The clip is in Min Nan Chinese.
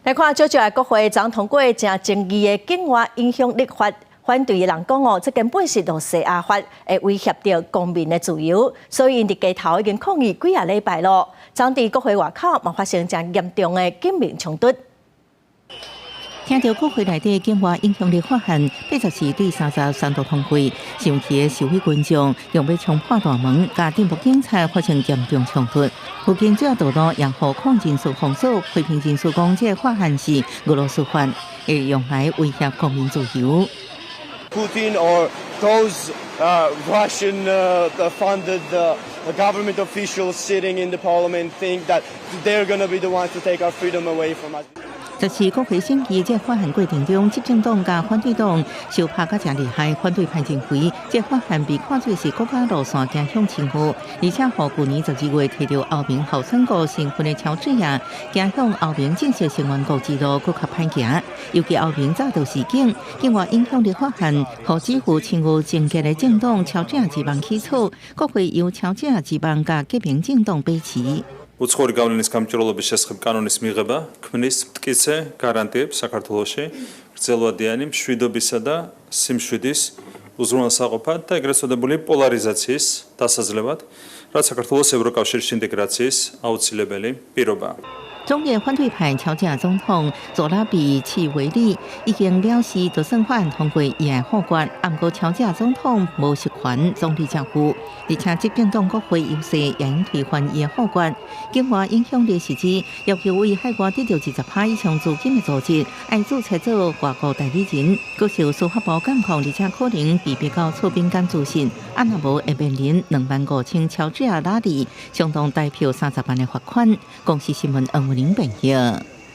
來看，少少的國會昨通過誠爭議的境外影響力法，反對的人講哦，這根本是羅西亞法，會威脅著公民的自由，所以𪜶佇街頭已經抗議幾仔禮拜囉。昨佇國會外口嘛發生誠嚴重的警民衝突。聽著國會內底境外影響力法案，84對30三度通過，生氣的示威群眾用欲衝破大門，佮鎮暴警察發生嚴重衝突。附近主要道路也予抗議人士封鎖，批評人士講，這个法案是俄羅斯法，會用來威脅公民自由。 Putin or those Russian funded government officials sitting in the parliament think that they're going to be the ones to take our freedom away from us. 14國會審議這法案過程中，執政黨佮反對黨相拍甲誠厲害。反對派認為，這法案被看做是國家路線走向親俄，而且予舊年12月提著歐盟候選國身份的喬治亞走向歐盟正式成員國之路閣較歹行。尤其歐盟詐盜事件，境外影響力法案，予支持親俄政見的政黨喬治亞之夢起草，國會由喬治亞之夢佮革命政黨把持。 უცხოური გავლენის გამჭვირვალობის შესახებ კანონის მიღება ქმნის მტკიცე გარანტიებს საქართველოში გრძელვადიანი მშვიდობისა და სიმშვიდის უზრუნველსაყოფად და ეგრეთ წოდებული პოლარიზაციის დასაძლევად, რაც საქართველოს ევროკავშირში ინტეგრაციის აუცილებელი პირობაა. 總理反對派喬治亞總統佐拉比契維利已經表示，就算法案通過，伊會否決。毋過喬治亞總統無實權，總理政府，而且執政黨國會優勢也應推翻伊的否決。境外影響力是指要求為海外得著20趴以上資金的組織，愛註冊做外國代理人，閣受司法部監控，而且可能被逼到出敏感資訊，啊若無會面臨25,000喬治亞拉里，相當台票30萬的罰款。公視新聞黃文玲編譯。